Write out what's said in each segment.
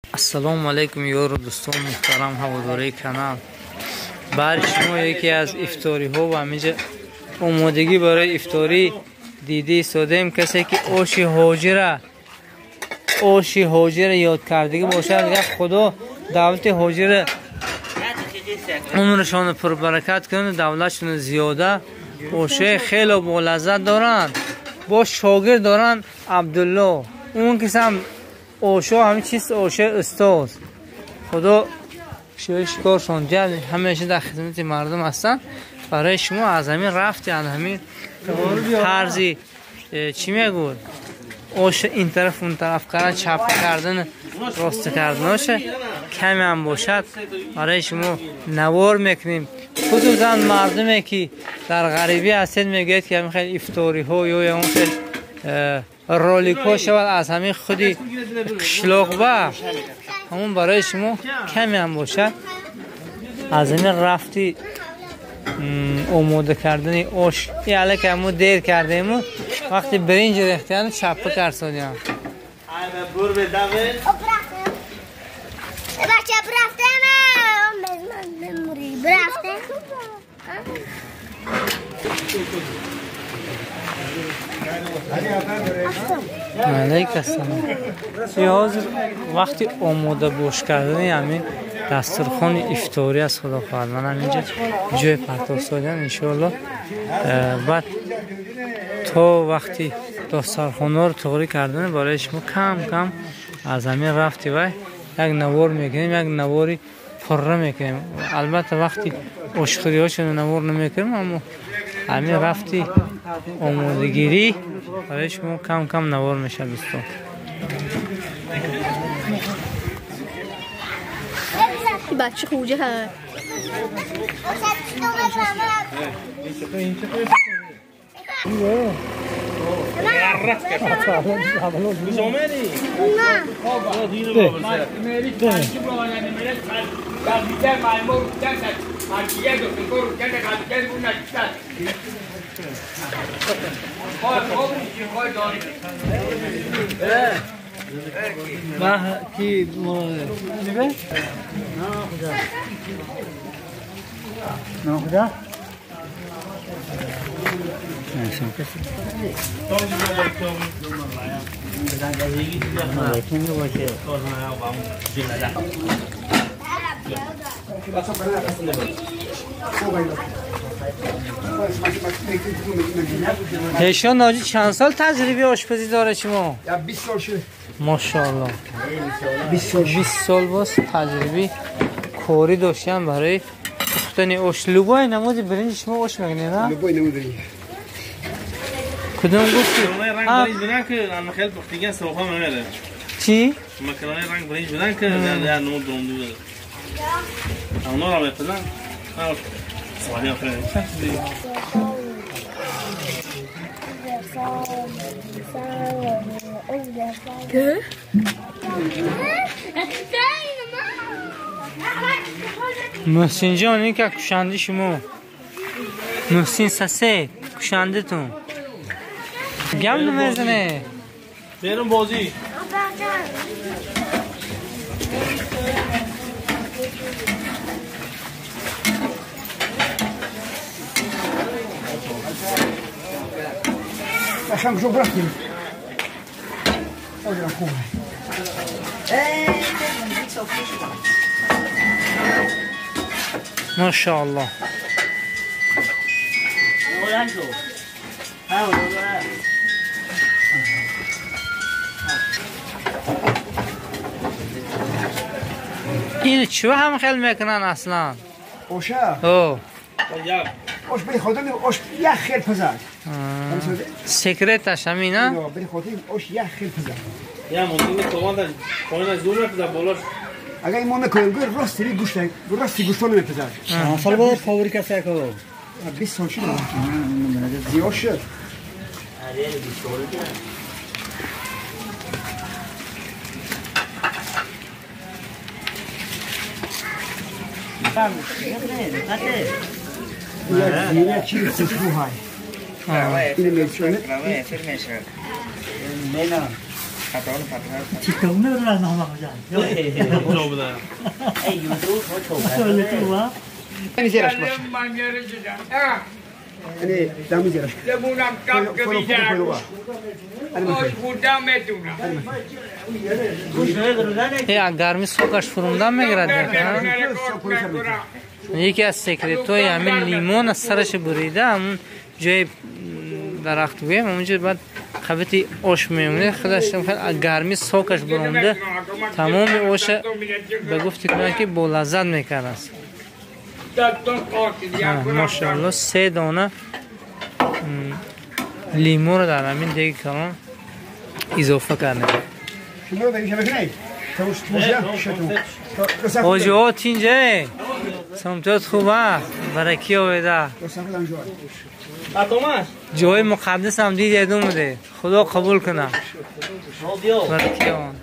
Ассалому алайкум ёру дӯстон муҳтарам ҳаводораи канал. Бари шумо яке аз ифториҳо ва ҳаминҷа омодагӣ барои ифторӣ дида истодаем. Касе ки оши ҳоҷира ёд кардагӣ бошад, гап Худо давлати ҳоҷира умршонро пурбаракат кунад, давлатшонро зиёда. Ошаи хело болаззат доранд. Бо шогирд доранд Абдулло. Он кисам ошо ҳамин чиз ошои устоз. Худо шикоршон ҷал ҳамеша дар хизмати мардум ҳастанд. Барои шумо аз ҳамин рафти, аз ҳамин тарзи чӣ мегӯд, оша ин тараф он тараф кардан, чап кардан, рост карданоша каме ҳам бошад барои шумо навор мекунем. Хусусан мардуме ки дар ғарибӣ ҳастед, мегӯяд ки ҳамин хел ифториҳо ё ягон хел роликҳо шавад аз ҳамин худи қишлоқ ба ҳамон барои шумо каме ҳам бошад аз ҳамин рафти омода кардани ош. И аллакай мо дер кардему, вақти биринҷ рехтияну чаппа карсодиям. Алайк ассалом. Ҳозир вақти омода бош кардани ҳамин дастурхони ифторӣ аст. Худо хоҳад ман ҳаминҷа ҷои партов содиям иншоалло. Баъд то вақти дастархонҳоро туғрӣ кардани барои шумо кам кам аз ҳамин рафти вай як навор мекунем, як навори пурра мекунем. Албатта вақти ошхӯриҳошонро навор намекунем, аммо ҳамин рафти омодагирӣ барои шумо кам кам навор мешавад дӯстон. بچه خوجه ها. ما کی مراد نه خدا هشان ناجی چند سال تجربه آشپزی داره شما؟ 20 سال شد. ماشاءالله. 20 سال باز تجربه کاری داشتم برای پختن آش. لوبای نمود برنج شما آش میگنی نه؟ لوبای نمود برنج. کدوم گفتی؟ رنگ برنج بدن که من خیلی پختگی سرخا میره. چی؟ مکرونه رنگ برنج بدن که در نمود درون دوده. اونا رو میپزن. سوالی آخره. محسن جان این که کشنده شما محسن سسه کشنده تون گم نمیزنه بریم بازی. Lasciamo sopra qui. ماشاءالله. این چه هم خیلی میکنن اصلا؟ اوشا. او. اوش بری خودم اوش یه خیلی پزد. سکرتش همینه؟ نه بری خودم اوش یه خیلی پزد. یا ممکنه تومان پایین از دور میپزد بالاش. اگه این ما میکنیم گوی راستی گوشت راستی گوشتان میپزد. سال بعد فابریکا سرکار. 20 سال شد. زیاد شد. یک چیز خوشبو های. اینو میچونه. نه. گرمی سوکش فرمدن میگرد. یکی از سکرت های همین لیمون از سرش بریده همون جای درخت گویم اونجا بعد قبطی آش میمونه خودش گرمی سوکش برونده تمام آش به گفتی کنن که با لذت میکرد است. ماشاءالله 3 دانه لیمو رو در همین دیگه کلان اضافه کرده. آجوها تینجه سمتات خوبه برکی آویده جای مقدس هم دید یادم بوده خدا قبول کنه برکی آن.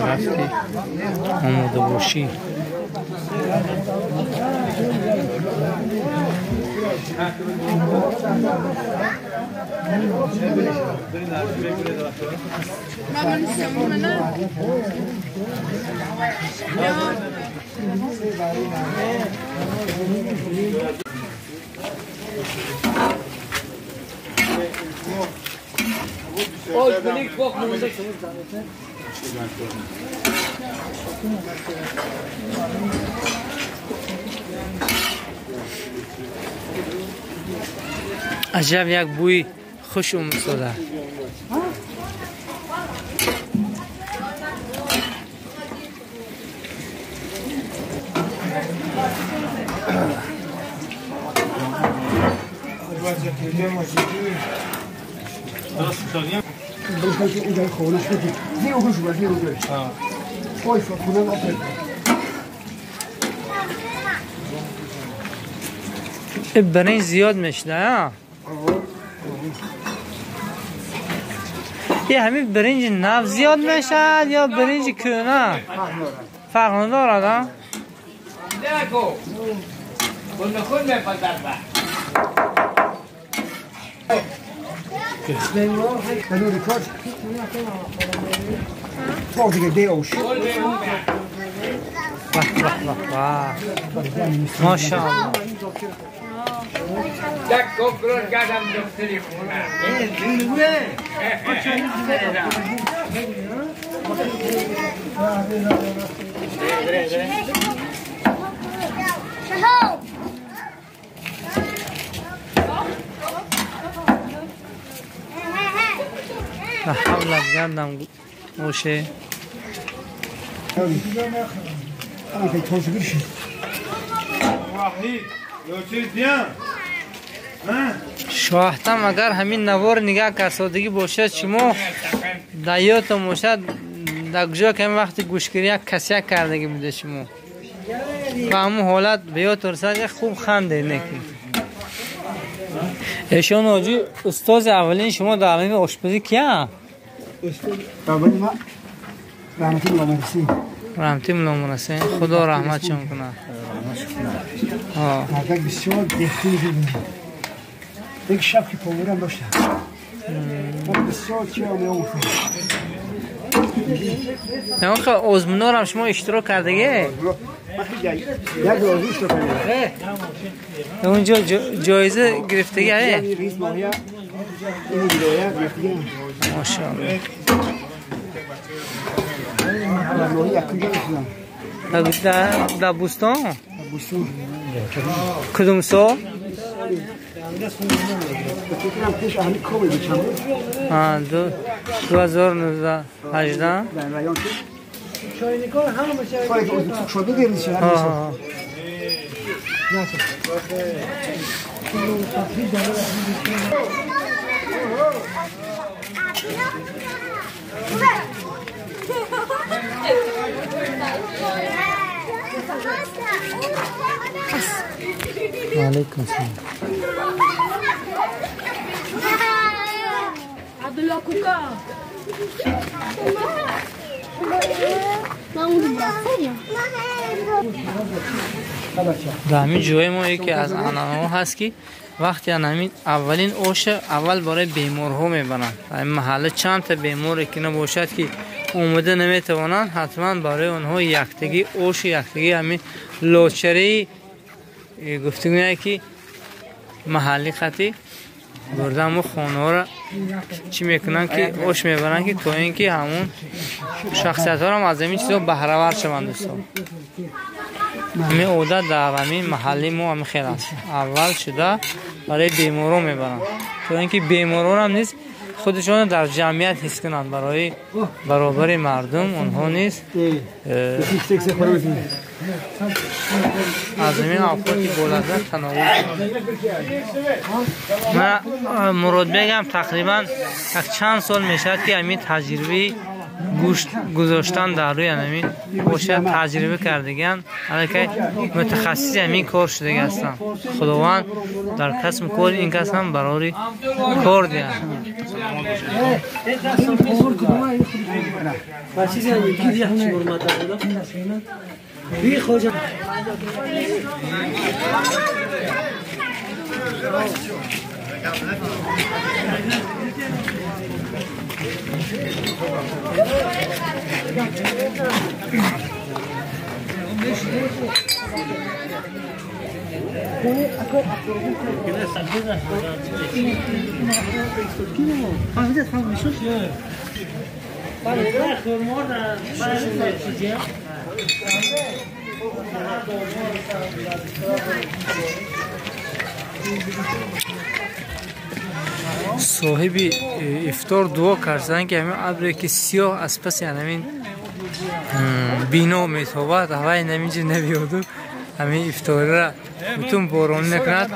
رفتی آماده باشی. عجب یک بوی خوش اومد ساده. برنج زیاد میشه. یه همین برنج نو زیاد میشه یا برنج کهنه؟ فرق نداره. ماشاءالله. حول گندم باشه. شاهتم اگر همین نوار نگاه کسادگی باشد شما در یادتان باشد در کجا که همین وقتی گوشگیری یک کسی یک کردگی بوده شما و همون حالت به یاد رسد خوب خنده نکی. ایشان حاجی استاد اولین شما در علم آشپزی کیه؟ استاد اولین ما رحمتی ملا. رحمتی ملا حسین خدا رحمتشون کنه. مردک بسیار دهقان بود. یک شب که پاورم داشتم. بسیار چیزا می‌آموختم. نه خب آزمونا هم شما اشتراک کردگی؟ یک روز اشتراک کردم. اونجا جایزه گرفتگی های؟ رئیس ماهیه این ویدیویا گرفتگی. ماشاءالله. در بوستان؟ کدوم سال؟ 2019 18. علیکم سلام. عبدالله کوکا. Дар ҳамин ҷои мо яке аз анъанаҳо ҳаст ки вақте ҳамин аввалин оша аввал барои беморҳо мебаранд. Дар маҳалла чанд та беморе ки набошад ки омада наметавонанд, ҳатман барои онҳо яктагӣ оши яктагӣ ҳамин лочараи гуфтугӯе ки маҳаллӣ қатӣ бурдан мо хонаҳоро чӣ мекунанд ки ош мебаранд ки то ин ки ҳамун шахсиятҳоро аз ҳамин чизҳо баҳравар шаванд. Дӯстон, ҳамин одат дар ҳамин маҳалли мо ҳамин хел аст. Аввал шуда барои беморон мебаранд то ин ки беморонам низ худашонро дар ҷамъият ҳис кунанд, барои баробари мардум онҳо низ аз ҳамин авқоти болаззат тановул кунанд. Ман Муродбегам тақрибан як чанд сол мешавад ки ҳамин таҷрибаи гӯшт гузоштан дар рӯи ҳамин бошад таҷриба кардаган, аллакай мутахассиси ҳамин кор шудага ҳастанд. Худованд дар касбу кори ин кас ҳам барори кор диҳад. Соҳиби ифтор дуо карданд ки ҳамин абре ки сиёҳ аз паси ҳамин бино метобад, ҳавай наминҷа набиёду ҳамин ифториро бутун боронӣ накунад.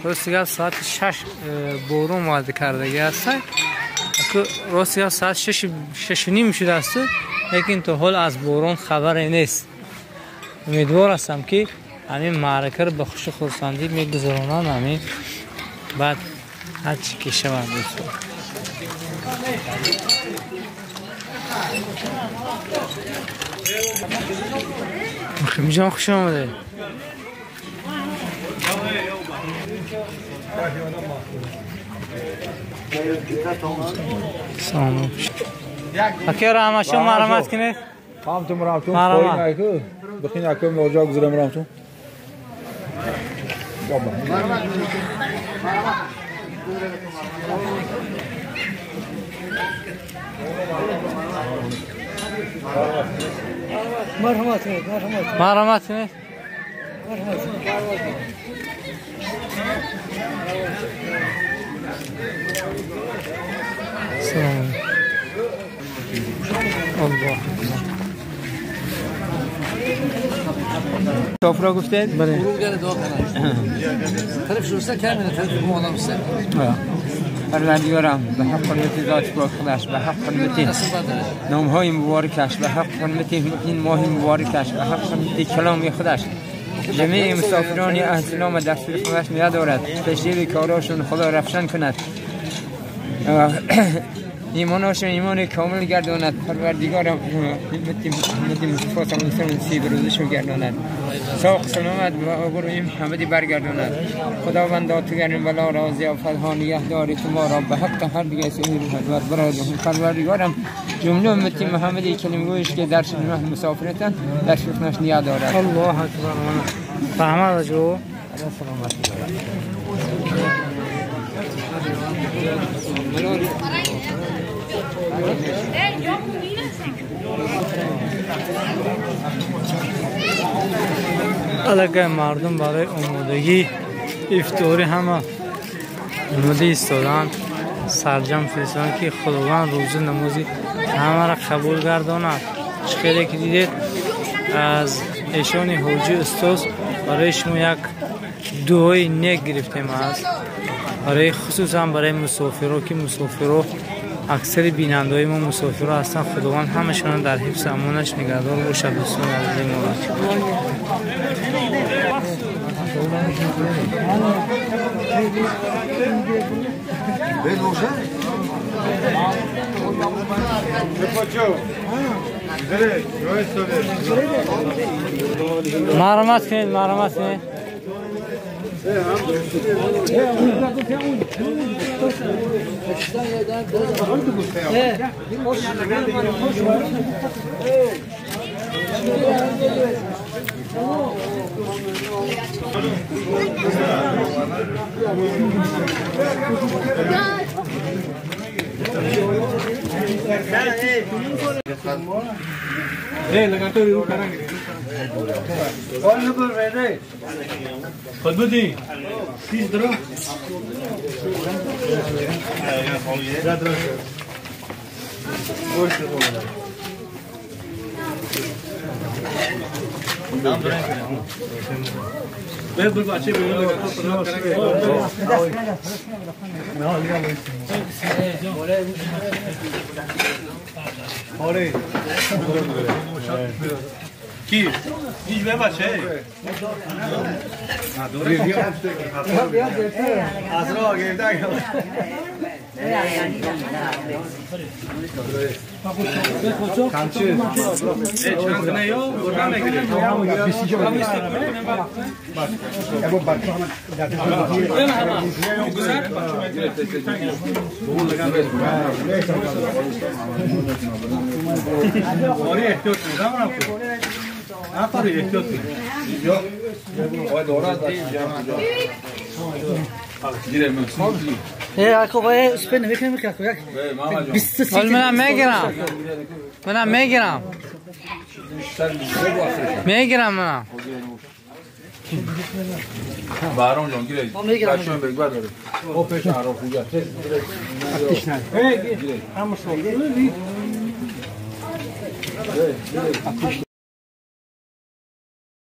Рости гап соати 6 борон ваъда кардагӣ ҳастанд. Рости гап соат 6:30 шудаасту, лекин то ҳол аз борон хабаре нест. Умедвор ҳастам ки ҳамин маъракаро ба хушу хурсандӣ мегузаронанд, ҳамин баъд ҳарчи ки шавад. Дӯстон, муқимҷон, хуш омадед. Салом. Ака раҳматшо, марҳамат кунед. Марҳамат. بخین اکم نوجا گذرم رامتون. مرحبا مرحبا مرحبا مرحبا. سلام الله. کافرا گفته؟ بله. پروردگارم به حق حرمت ذات پاک خودش، به حق حرمت نامهای مبارکش، به حق حرمت این ماه مبارکش، به حق حرمت کلام خودش، جمیع مسافران اهل اسلام در سوی خودش ندارد، تشریف کاراشون خدا رفشان کند، ایماناشون ایمان کامل گرداند. پروردگارم امت مصطفی صلی الله علیه و سلم سیب روزشون گرداند، ساق سلامت و آبروی محمدی برگرداند. خداوند تو گرم بلا را ضیافتها نگهداری تو ما را به حق هر دیگه سهیل و برادهم. پروردگارم جمله امت محمدی کلمه گویش که در مسافرتن در شکرش نگه دارد. الله اکبر. رحمت جو سلامت. аллакай мардум барои омодагии ифторӣ ҳама омода истодаанд, сарҷам фиристоданд ки худованд рӯзу намози ҳамаро қабул гардонад. Чӣ хеле ки дидед аз эшони ҳоҷи устоз барои шумо як дуои нек гирифтем аст, барои хусусан барои мусофиро ки мусофиро аксари бинандаҳои мо мусофиро ҳастанд. Худованд ҳамашонро дар ҳифзи амонаш нигаҳдор бошад. Дӯстони азизи мо, Марҳамат кунед, марҳамат кунед. کی؟ هیچ به بچه از راه گرفته منم میگیرم، منم میگیرم، میگیرم منم. بهرام جان گیره بچه‌م بگو داره. او پیش عراق خوگه. آتش نه. گیره.